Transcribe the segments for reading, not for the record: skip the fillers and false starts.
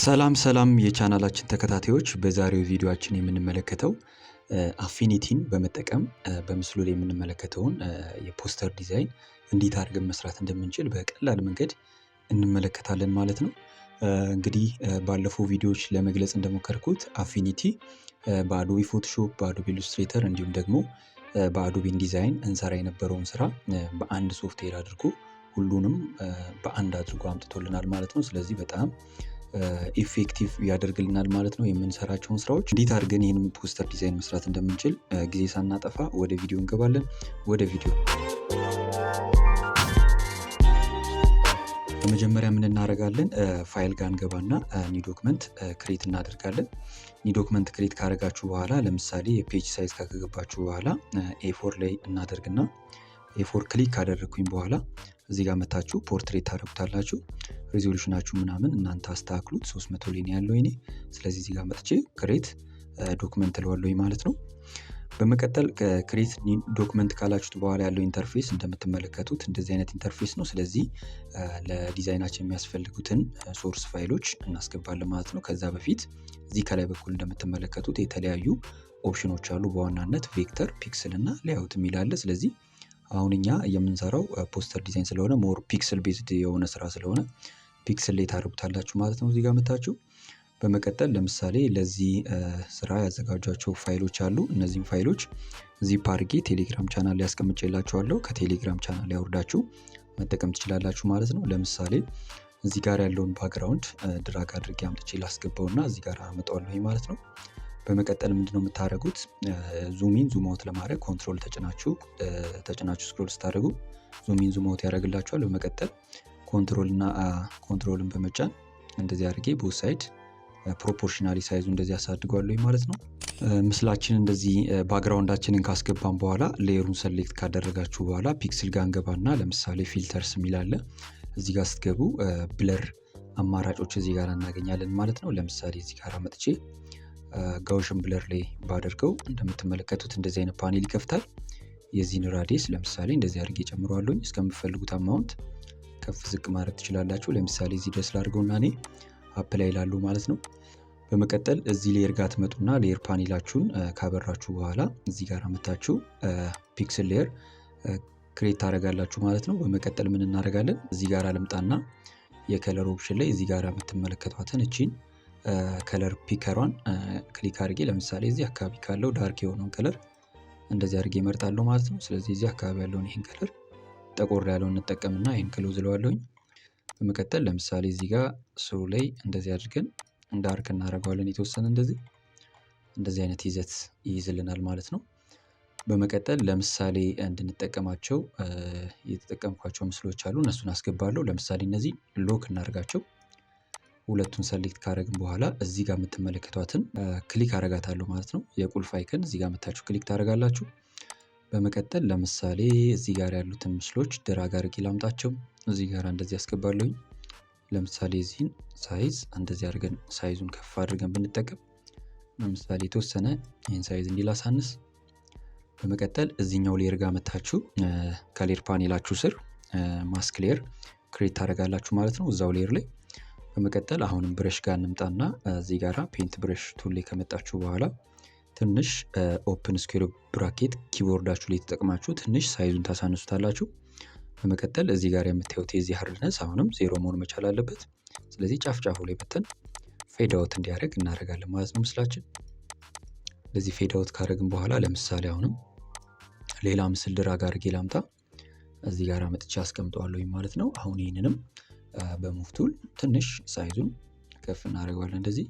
ሰላም ሰላም የቻናላችን ተከታታዮች፣ በዛሬው ቪዲዮአችን የምንመለከተው Affinity ን በመጠቀም በምስሉ ላይ የምንመለከተውን የ poster design እንዴት አድርገን መስራት እንደምንችል በቀላል መንገድ እንመለከታለን ማለት ነው። እንግዲህ ባለፈው ቪዲዮዎች ለመግለጽ እንደሞከርኩት Affinity በ Adobe Photoshop፣ በ Adobe Illustrator እንዲሁም ደግሞ በ Adobe InDesign እንሰራ የነበረውን ስራ በአንድ ሶፍትዌር አድርጎ ሁሉንም በአንድ አድርጎ አምጥቶልናል ማለት ነው። ስለዚህ በጣም effective ያደርግልናል ማለት ነው የምንሰራቸውን ስራዎች። እንዴት አድርገን ይህንን poster design መስራት እንደምንችል ጊዜ ሳናጠፋ ወደ ቪዲዮ እንገባለን። ወደ ቪዲዮ። በመጀመሪያ ምን እናደርጋለን? ፋይል ጋር እንገባና new document create እናደርጋለን። New document create ካደረጋችሁ በኋላ፣ ለምሳሌ የ page size ካገባችሁ በኋላ A4 ላይ እናደርግና A4 click ካደረግኩኝ በኋላ እዚህ ጋር መታችሁ portrait ታደርጉታላችሁ። Resolution ኣችሁ ምናምን እናንተ አስተካክሉት። 300 ላይ ነው ያለው የኔ። ስለዚህ እዚህ ጋር መጥቼ create document እለዋለሁኝ ማለት ነው። በመቀጠል create document ካላችሁት በኋላ ያለው interface እንደምትመለከቱት እንደዚህ አይነት interface ነው። ስለዚህ ለዲዛይናችን የሚያስፈልጉትን source ፋይሎች እናስገባለን ማለት ነው። ከዛ በፊት እዚህ ከላይ በኩል እንደምትመለከቱት የተለያዩ option ኖች አሉ። በዋናነት vector፣ pixel እና layout የሚል አለ። ስለዚህ አሁን እኛ የምንሰራው poster design ስለሆነ፣ more pixel based የሆነ ስራ ስለሆነ pixel ላይ ታደርጉታላችሁ ማለት ነው። እዚህ ጋር መታችሁ በመቀጠል ለምሳሌ ለዚህ ስራ ያዘጋጇቸው ፋይሎች አሉ። እነዚህም ፋይሎች ዚፕ አድርጌ ቴሌግራም ቻናል ላይ አስቀምጬላችኋለሁ። ከቴሌግራም ቻናል ላይ አውርዳችሁ መጠቀም ትችላላችሁ ማለት ነው። ለምሳሌ እዚህ ጋር ያለውን background drag አድርጌ አምጥቼ ላስገባውና እዚህ ጋር አመጣዋለሁ ማለት ነው። በመቀጠል ምንድነው የምታደርጉት? Zoom in zoom out ለማድረግ control ተጭናችሁ scroll ስታደርጉ zoom in zoom out ያደርግላችኋል። በመቀጠል control እና control ን በመጫን እንደዚህ አድርጌ both side proportionally size ኡ እንደዚህ አሳድገዋለሁ ማለት ነው። ምስላችን እንደዚህ background ኣችንን ካስገባን በኋላ፣ layer ኡን select ካደረጋችሁ በኋላ pixel ጋር እንገባና ለምሳሌ filters የሚል አለ። እዚህ ጋር ስትገቡ blur አማራጮች እዚህ ጋር እናገኛለን ማለት ነው። ለምሳሌ እዚህ ጋር መጥቼ Gaussian blur ላይ ባደርገው እንደምትመለከቱት እንደዚህ አይነት ፓኔል ይከፍታል። የዚህን radius ለምሳሌ እንደዚህ አድርጌ ጨምረዋለሁኝ። እስከምትፈልጉት amount ከፍ ዝቅ ማድረግ ትችላላችሁ። ለምሳሌ እዚህ ድረስ ላድርገውና እኔ apply እላለሁ ማለት ነው። በመቀጠል እዚህ layer ጋር ትመጡና layer panel ኣችሁን ካበራችሁ በኋላ እዚህ ጋር መታችሁ pixel layer create ታደርጋላችሁ ማለት ነው። በመቀጠል ምን እናደርጋለን? እዚህ ጋር ልምጣና የ color option ላይ እዚህ ጋር የምትመለከቷትን እቺን color picker ሯን click አድርጌ ለምሳሌ እዚህ አካባቢ ካለው dark የሆነውን color እንደዚህ አድርጌ እመርጣለሁ ማለት ነው። ስለዚህ እዚህ አካባቢ ያለውን ይህን color ጠቆር ያለውን እንጠቀምና ይህን close እለዋለሁኝ። በመቀጠል ለምሳሌ እዚህ ጋር ስሩ ላይ እንደዚህ አድርገን dark እናደርገዋለን፣ የተወሰነ እንደዚህ እንደዚህ አይነት ይዘት ይይዝልናል ማለት ነው። በመቀጠል ለምሳሌ እንድንጠቀማቸው የተጠቀምኳቸው ምስሎች አሉ፣ እነሱን አስገባለሁ። ለምሳሌ እነዚህ lock እናደርጋቸው። ሁለቱን select ካደረግን በኋላ እዚህ ጋር የምትመለከቷትን click አረጋታለሁ ማለት ነው። የቁልፍ icon እዚህ ጋር መታችሁ click ታደርጋላችሁ። በመቀጠል ለምሳሌ እዚህ ጋር ያሉትን ምስሎች drag አድርጌ ላምጣቸው። እዚህ ጋር እንደዚህ አስገባለሁኝ። ለምሳሌ እዚህን size እንደዚህ አድርገን size ኡን ከፍ አድርገን ብንጠቀም፣ ለምሳሌ የተወሰነ ይህን size እንዲህ ላሳንስ። በመቀጠል እዚህኛው layer ጋር መታችሁ ከ layer panel ኣችሁ ስር mask layer create ታደርጋላችሁ ማለት ነው እዛው layer ላይ። በመቀጠል አሁንም brush ጋር እንምጣና እዚህ ጋራ paint brush tool ላይ ከመጣችሁ በኋላ ትንሽ open square bracket keyboard ኣችሁ ላይ ተጠቅማችሁ ትንሽ size ኡን ታሳንሱታላችሁ። በመቀጠል እዚህ ጋር የምታዩት የዚህ hardness አሁንም 0 መሆን መቻል አለበት። ስለዚህ ጫፍ ጫፉ ላይ መተን fade out እንዲያደርግ እናደርጋለን ማለት ነው ምስላችን። ለዚህ fade out ካደረግን በኋላ ለምሳሌ አሁንም ሌላ ምስል drag አድርጌ ላምጣ። እዚህ ጋር መጥቼ አስቀምጠዋለሁኝ ማለት ነው። አሁን ይህንንም በ move tool ትንሽ size ኡን ከፍ እናደርገዋለን። እንደዚህ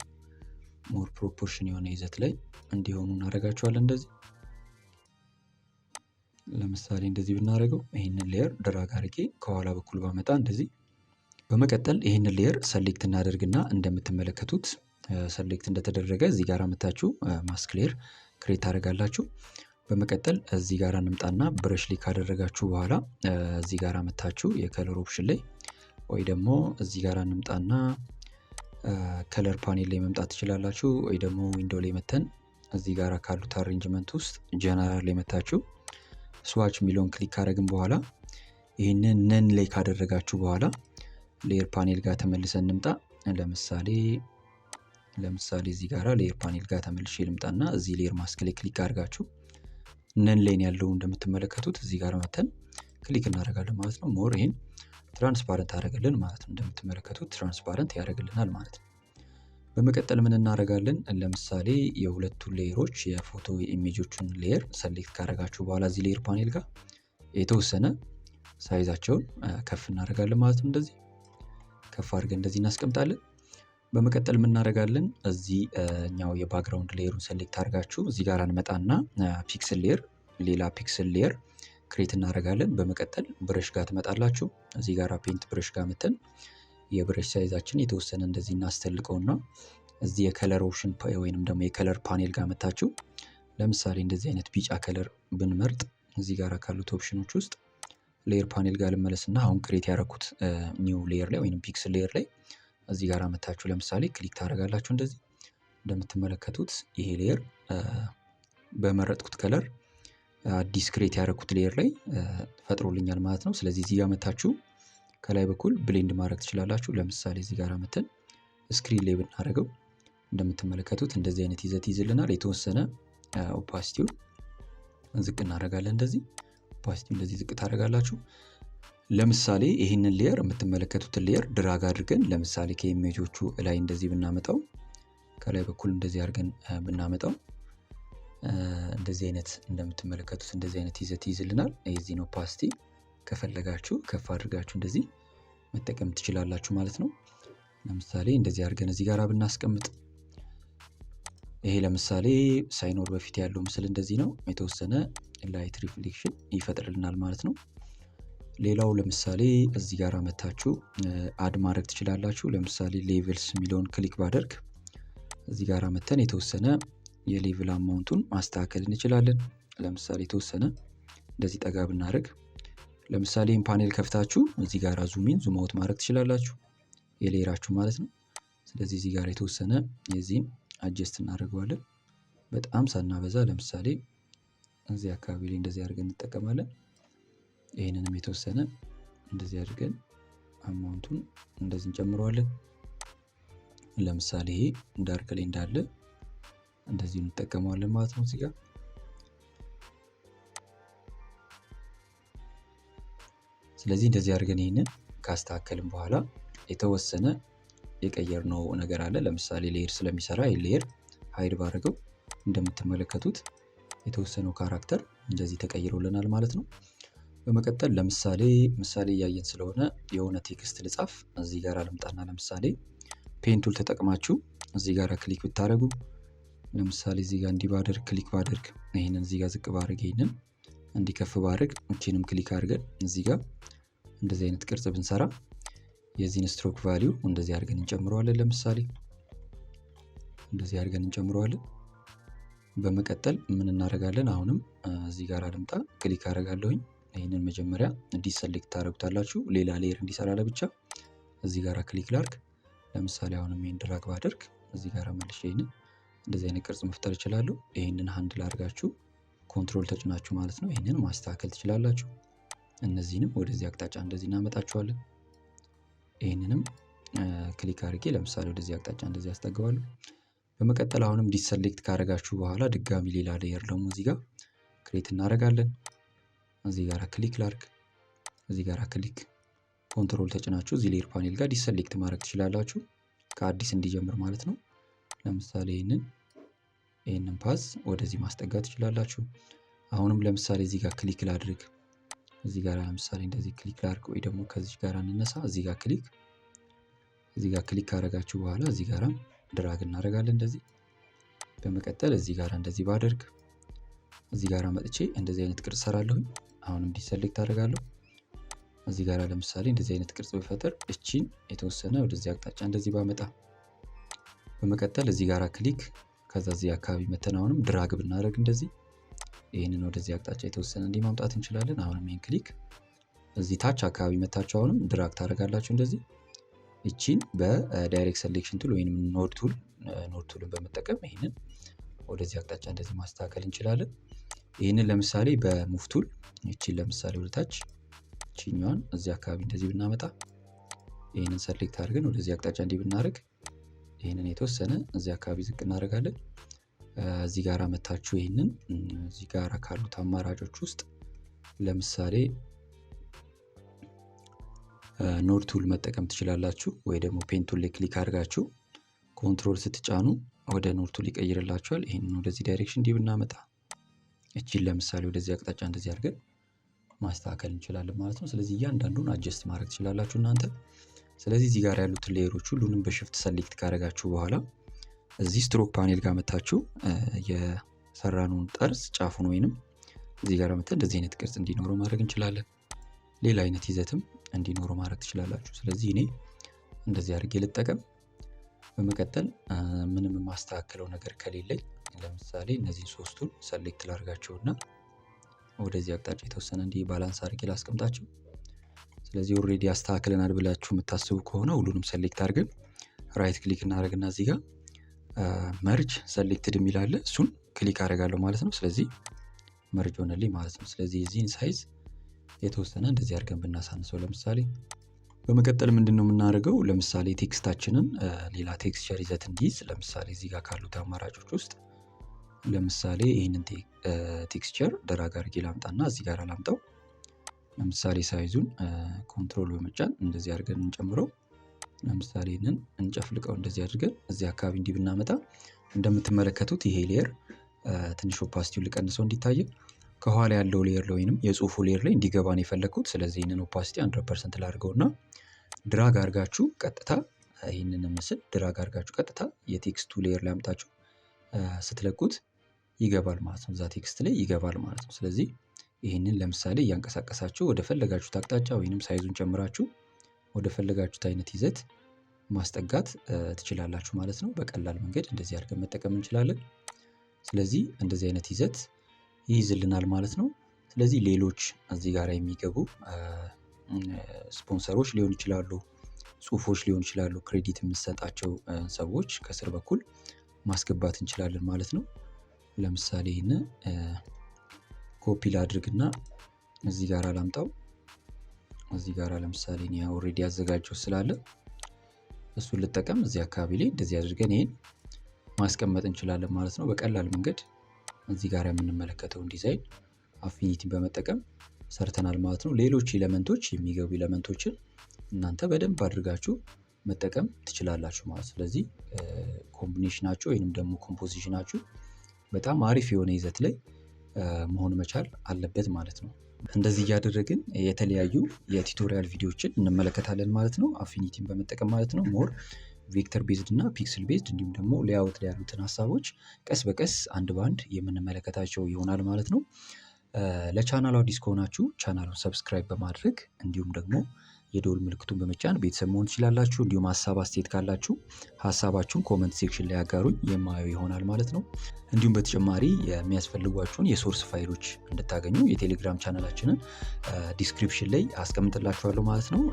more proportion የሆነ ይዘት ላይ እንዲሆኑ እናደርጋቸዋለን። እንደዚህ ለምሳሌ እንደዚህ ብናደርገው፣ ይህንን layer drag አድርጌ ከኋላ በኩል ባመጣ እንደዚህ። በመቀጠል ይህንን layer select እናደርግና እንደምትመለከቱት select እንደተደረገ እዚህ ጋር መታችሁ mask layer create ታደርጋላችሁ። በመቀጠል እዚህ ጋር እንምጣና brush ላይ ካደረጋችሁ በኋላ እዚህ ጋር መታችሁ የ color option ላይ ወይ ደግሞ እዚህ ጋር እንምጣና color panel ላይ መምጣት ትችላላችሁ። ወይ ደግሞ window ላይ መተን እዚህ ጋር ካሉት arrangement ውስጥ ጀነራል ላይ መታችሁ swatch የሚለውን click ካደረግን በኋላ ይህንን none ላይ ካደረጋችሁ በኋላ layer panel ጋር ተመልሰን እንምጣ። ለምሳሌ ለምሳሌ እዚህ ጋራ layer panel ጋር ተመልሼ ልምጣና እዚህ layer mask ላይ click አድርጋችሁ none ላይ ያለው እንደምትመለከቱት እዚህ ጋር መተን click እናደርጋለን ማለት ነው። more ይሄን transparent ያደርግልን ማለት ነው። እንደምትመለከቱት transparent ያደርግልናል ማለት ነው። በመቀጠል ምን እናደርጋለን? ለምሳሌ የሁለቱን layer ኦች የፎቶ የ image ኦቹን layer select ካደረጋችሁ በኋላ እዚህ layer panel ጋር የተወሰነ size ኣቸውን ከፍ እናደርጋለን ማለት ነው። እንደዚህ ከፍ አድርገን እንደዚህ እናስቀምጣለን። በመቀጠል ምን እናደርጋለን? እዚህ እኛው የ background layer ኡን select አድርጋችሁ እዚህ ጋር እንመጣና pixel layer ሌላ pixel layer create እናደርጋለን። በመቀጠል brush ጋር ትመጣላችሁ። እዚህ ጋር paint brush ጋር መተን የ brush size ኣችን የተወሰነ እንደዚህ እናስተልቀውና እዚህ የ color option ወይንም ደግሞ የ color panel ጋር መታችሁ ለምሳሌ እንደዚህ አይነት ቢጫ color ብንመርጥ እዚህ ጋር ካሉት ኦፕሽኖች ውስጥ layer panel ጋር ልመለስና አሁን create ያደረኩት new layer ላይ ወይንም pixel layer ላይ እዚህ ጋር መታችሁ ለምሳሌ click ታደርጋላችሁ። እንደዚህ እንደምትመለከቱት ይሄ layer በመረጥኩት color አዲስ create ያደረኩት layer ላይ ፈጥሮልኛል ማለት ነው። ስለዚህ እዚህ ጋር መታችሁ ከላይ በኩል blend ማድረግ ትችላላችሁ። ለምሳሌ እዚህ ጋር መተን screen ላይ ብናደርገው እንደምትመለከቱት እንደዚህ አይነት ይዘት ይዝልናል። የተወሰነ opacity ውን ዝቅ እናደርጋለን። እንደዚህ opacity ውን እንደዚህ ዝቅ ታደርጋላችሁ። ለምሳሌ ይህንን layer የምትመለከቱትን layer drag አድርገን ለምሳሌ ከ image ኦቹ ላይ እንደዚህ ብናመጣው ከላይ በኩል እንደዚህ አድርገን ብናመጣው እንደዚህ አይነት እንደምትመለከቱት እንደዚህ አይነት ይዘት ይይዝልናል። የዚህን opacity ከፈለጋችሁ ከፍ አድርጋችሁ እንደዚህ መጠቀም ትችላላችሁ ማለት ነው። ለምሳሌ እንደዚህ አድርገን እዚህ ጋር ብናስቀምጥ ይሄ ለምሳሌ ሳይኖር በፊት ያለው ምስል እንደዚህ ነው። የተወሰነ light reflection ይፈጥርልናል ማለት ነው። ሌላው ለምሳሌ እዚህ ጋር መታችሁ add ማድረግ ትችላላችሁ። ለምሳሌ levels የሚለውን click ባደርግ እዚህ ጋር መተን የተወሰነ የ level amount ኡን ማስተካከል እንችላለን። ለምሳሌ የተወሰነ እንደዚህ ጠጋ ብናደርግ ለምሳሌ ይህን ፓኔል ከፍታችሁ እዚህ ጋር zoom in zoom out ማድረግ ትችላላችሁ፣ የ layer ኣችሁ ማለት ነው። ስለዚህ እዚህ ጋር የተወሰነ የዚህን adjust እናደርገዋለን በጣም ሳናበዛ። ለምሳሌ እዚህ አካባቢ ላይ እንደዚህ አድርገን እንጠቀማለን። ይህንንም የተወሰነ እንደዚህ አድርገን amount ኡን እንደዚህ እንጨምረዋለን። ለምሳሌ ይሄ dark ላይ እንዳለ እንደዚህ እንጠቀመዋለን ማለት ነው እዚህ ጋር። ስለዚህ እንደዚህ አድርገን ይህንን ካስተካከልን በኋላ የተወሰነ የቀየርነው ነገር አለ። ለምሳሌ layer ስለሚሰራ layer hide ባደረገው እንደምትመለከቱት የተወሰነው character እንደዚህ ተቀይሮልናል ማለት ነው። በመቀጠል ለምሳሌ ምሳሌ እያየን ስለሆነ የሆነ text ልጻፍ። እዚህ ጋር ልምጣና ለምሳሌ pen tool ተጠቅማችሁ እዚህ ጋር click ብታደርጉ ለምሳሌ እዚህ ጋር እንዲህ ባደርግ click ባደርግ ይሄንን እዚህ ጋር ዝቅ ባደርግ ይሄንን እንዲህ ከፍ ባደርግ እቺንም click አድርገን እዚህ ጋር እንደዚህ አይነት ቅርጽ ብንሰራ የዚህን stroke value እንደዚህ አድርገን እንጨምረዋለን። ለምሳሌ እንደዚህ አድርገን እንጨምረዋለን። በመቀጠል ምን እናደርጋለን? አሁንም እዚህ ጋር ልምጣ፣ click አደርጋለሁኝ። ይሄንን መጀመሪያ deselect ታደርጉታላችሁ ሌላ layer እንዲሰራ ለብቻ። እዚህ ጋር click ላድርግ። ለምሳሌ አሁንም ይሄን drag ባደርግ እዚህ ጋር መልሼ ይሄንን እንደዚህ አይነት ቅርጽ መፍጠር እችላለሁ። ይሄንን handle አድርጋችሁ control ተጭናችሁ ማለት ነው ይሄንን ማስተካከል ትችላላችሁ። እነዚህንም ወደዚህ አቅጣጫ እንደዚህ እናመጣቸዋለን። ይሄንንም click አድርጌ ለምሳሌ ወደዚህ አቅጣጫ እንደዚህ አስጠጋዋለሁ። በመቀጠል አሁንም deselect ካደረጋችሁ በኋላ ድጋሚ ሌላ layer ደግሞ እዚህ ጋር create እናደርጋለን። እዚህ ጋር click ላድርግ፣ እዚህ ጋር click control ተጭናችሁ እዚህ layer panel ጋር deselect ማድረግ ትችላላችሁ፣ ከአዲስ እንዲጀምር ማለት ነው። ለምሳሌ ይሄንን path ወደዚህ ማስጠጋት ትችላላችሁ። አሁንም ለምሳሌ እዚህ ጋር click ላድርግ፣ እዚህ ጋር ለምሳሌ እንደዚህ click ላድርግ ወይ ደግሞ ከዚህ ጋር እንነሳ፣ እዚህ ጋር click እዚህ ጋር click ካደረጋችሁ በኋላ እዚህ ጋር drag እናደርጋለን እንደዚህ። በመቀጠል እዚህ ጋር እንደዚህ ባደርግ እዚህ ጋር መጥቼ እንደዚህ አይነት ቅርጽ ሰራለሁ። አሁንም deselect አደርጋለሁ። እዚህ ጋር ለምሳሌ እንደዚህ አይነት ቅርጽ ብፈጥር እቺን የተወሰነ ወደዚህ አቅጣጫ እንደዚህ ባመጣ፣ በመቀጠል እዚህ ጋር click ከዛ እዚህ አካባቢ መተን አሁንም drag ብናደርግ እንደዚህ ይሄንን ወደዚህ አቅጣጫ የተወሰነ እንዲህ ማምጣት እንችላለን። አሁንም ይሄን click እዚህ ታች አካባቢ መታችሁ አሁንም drag ታደርጋላችሁ እንደዚህ። እቺን በ direct selection tool ወይንም node tool ን በመጠቀም ይሄንን ወደዚህ አቅጣጫ እንደዚህ ማስተካከል እንችላለን። ይሄንን ለምሳሌ በ move tool እቺን ለምሳሌ ወደ ታች እቺኛዋን እዚህ አካባቢ እንደዚህ ብናመጣ ይሄንን select አድርገን ወደዚህ አቅጣጫ እንዲህ ብናደርግ ይህንን የተወሰነ እዚህ አካባቢ ዝቅ እናደርጋለን። እዚህ ጋር መታችሁ ይህንን እዚህ ጋር ካሉት አማራጮች ውስጥ ለምሳሌ node tool መጠቀም ትችላላችሁ፣ ወይ ደግሞ pen tool ላይ click አድርጋችሁ control ስትጫኑ ወደ node tool ይቀይርላችኋል። ይህንን ወደዚህ direction እንዲህ ብናመጣ፣ እቺን ለምሳሌ ወደዚህ አቅጣጫ እንደዚህ አድርገን ማስተካከል እንችላለን ማለት ነው። ስለዚህ እያንዳንዱን adjust ማድረግ ትችላላችሁ እናንተ። ስለዚህ እዚህ ጋር ያሉትን layer ኦች ሁሉንም በ shift select ካደረጋችሁ በኋላ እዚህ stroke panel ጋር መታችሁ የሰራነውን ጠርዝ ጫፉን ወይንም እዚህ ጋር መተን እንደዚህ አይነት ቅርጽ እንዲኖረው ማድረግ እንችላለን። ሌላ አይነት ይዘትም እንዲኖረው ማድረግ ትችላላችሁ። ስለዚህ እኔ እንደዚህ አድርጌ ልጠቀም። በመቀጠል ምንም የማስተካከለው ነገር ከሌለኝ ለምሳሌ እነዚህን ሶስቱን select ላድርጋቸውና ወደዚህ አቅጣጫ የተወሰነ እንዲህ balance አድርጌ ላስቀምጣቸው። ስለዚህ already አስተካክለናል ብላችሁ የምታስቡ ከሆነ ሁሉንም select አድርገን right click እናደርግና እዚህ ጋር merge selected የሚል አለ፣ እሱን click አደርጋለሁ ማለት ነው። ስለዚህ merge ሆነልኝ ማለት ነው። ስለዚህ የዚህን size የተወሰነ እንደዚህ አድርገን ብናሳንሰው ለምሳሌ። በመቀጠል ምንድን ነው የምናደርገው? ለምሳሌ text ኣችንን ሌላ texture ይዘት እንዲይዝ ለምሳሌ እዚህ ጋር ካሉት አማራጮች ውስጥ ለምሳሌ ይህንን texture drag አድርጌ ላምጣና እዚህ ጋር ላምጣው። ለምሳሌ size ኡን control በመጫን እንደዚህ አድርገን እንጨምረው። ለምሳሌ ይህንን እንጨፍልቀው፣ እንደዚህ አድርገን እዚህ አካባቢ እንዲህ ብናመጣ እንደምትመለከቱት ይሄ layer ትንሽ opacity ውን ልቀንሰው እንዲታየ፣ ከኋላ ያለው layer ላይ ወይንም የጽሁፉ layer ላይ እንዲገባ ነው የፈለግኩት። ስለዚህ ይህንን opacity 100% ላድርገውና drag አድርጋችሁ ቀጥታ ይህንን ምስል drag አድርጋችሁ ቀጥታ የ text ኡ layer ላይ አምጣችሁ ስትለቁት ይገባል ማለት ነው። እዛ text ላይ ይገባል ማለት ነው። ስለዚህ ይህንን ለምሳሌ እያንቀሳቀሳችሁ ወደ ፈለጋችሁት አቅጣጫ ወይንም size ኡን ጨምራችሁ ወደ ፈለጋችሁት አይነት ይዘት ማስጠጋት ትችላላችሁ ማለት ነው። በቀላል መንገድ እንደዚህ አድርገን መጠቀም እንችላለን። ስለዚህ እንደዚህ አይነት ይዘት ይይዝልናል ማለት ነው። ስለዚህ ሌሎች እዚህ ጋር የሚገቡ ስፖንሰሮች ሊሆኑ ይችላሉ፣ ጽሁፎች ሊሆኑ ይችላሉ፣ credit የምንሰጣቸው ሰዎች ከስር በኩል ማስገባት እንችላለን ማለት ነው። ለምሳሌ ይህን ኮፒ ላድርግና እዚህ ጋር ላምጣው። እዚህ ጋር ለምሳሌ እኔ already ያዘጋጀው ስላለ እሱን ልጠቀም። እዚህ አካባቢ ላይ እንደዚህ አድርገን ይሄን ማስቀመጥ እንችላለን ማለት ነው። በቀላል መንገድ እዚህ ጋር የምንመለከተውን ዲዛይን affinity ን በመጠቀም ሰርተናል ማለት ነው። ሌሎች element ኦች፣ የሚገቡ element ኦችን እናንተ በደንብ አድርጋችሁ መጠቀም ትችላላችሁ ማለት። ስለዚህ combination ኣችሁ ወይንም ደግሞ composition ኣችሁ በጣም አሪፍ የሆነ ይዘት ላይ መሆን መቻል አለበት ማለት ነው። እንደዚህ እያደረግን የተለያዩ የ tutorial ቪዲዮዎችን እንመለከታለን ማለት ነው። Affinity ን በመጠቀም ማለት ነው። More vector based እና pixel based እንዲሁም ደግሞ layout ላይ ያሉትን ሀሳቦች ቀስ በቀስ አንድ በአንድ የምንመለከታቸው ይሆናል ማለት ነው። ለቻናሉ አዲስ ከሆናችሁ ቻናሉን subscribe በማድረግ እንዲሁም ደግሞ የደወል ምልክቱን በመጫን ቤተሰብ መሆን ትችላላችሁ። እንዲሁም ሀሳብ አስተያየት ካላችሁ ሀሳባችሁን comment section ላይ ያጋሩኝ፣ የማየው ይሆናል ማለት ነው። እንዲሁም በተጨማሪ የሚያስፈልጓችሁን የ source ፋይሎች እንድታገኙ የቴሌግራም ቻናላችንን description ላይ አስቀምጥላችኋለሁ ማለት ነው።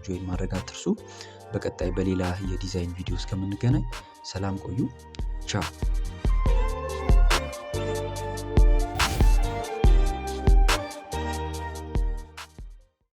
Join ማድረግ አትርሱ። በቀጣይ በሌላ የዲዛይን ቪዲዮ እስከምንገናኝ ሰላም ቆዩ። ቻው።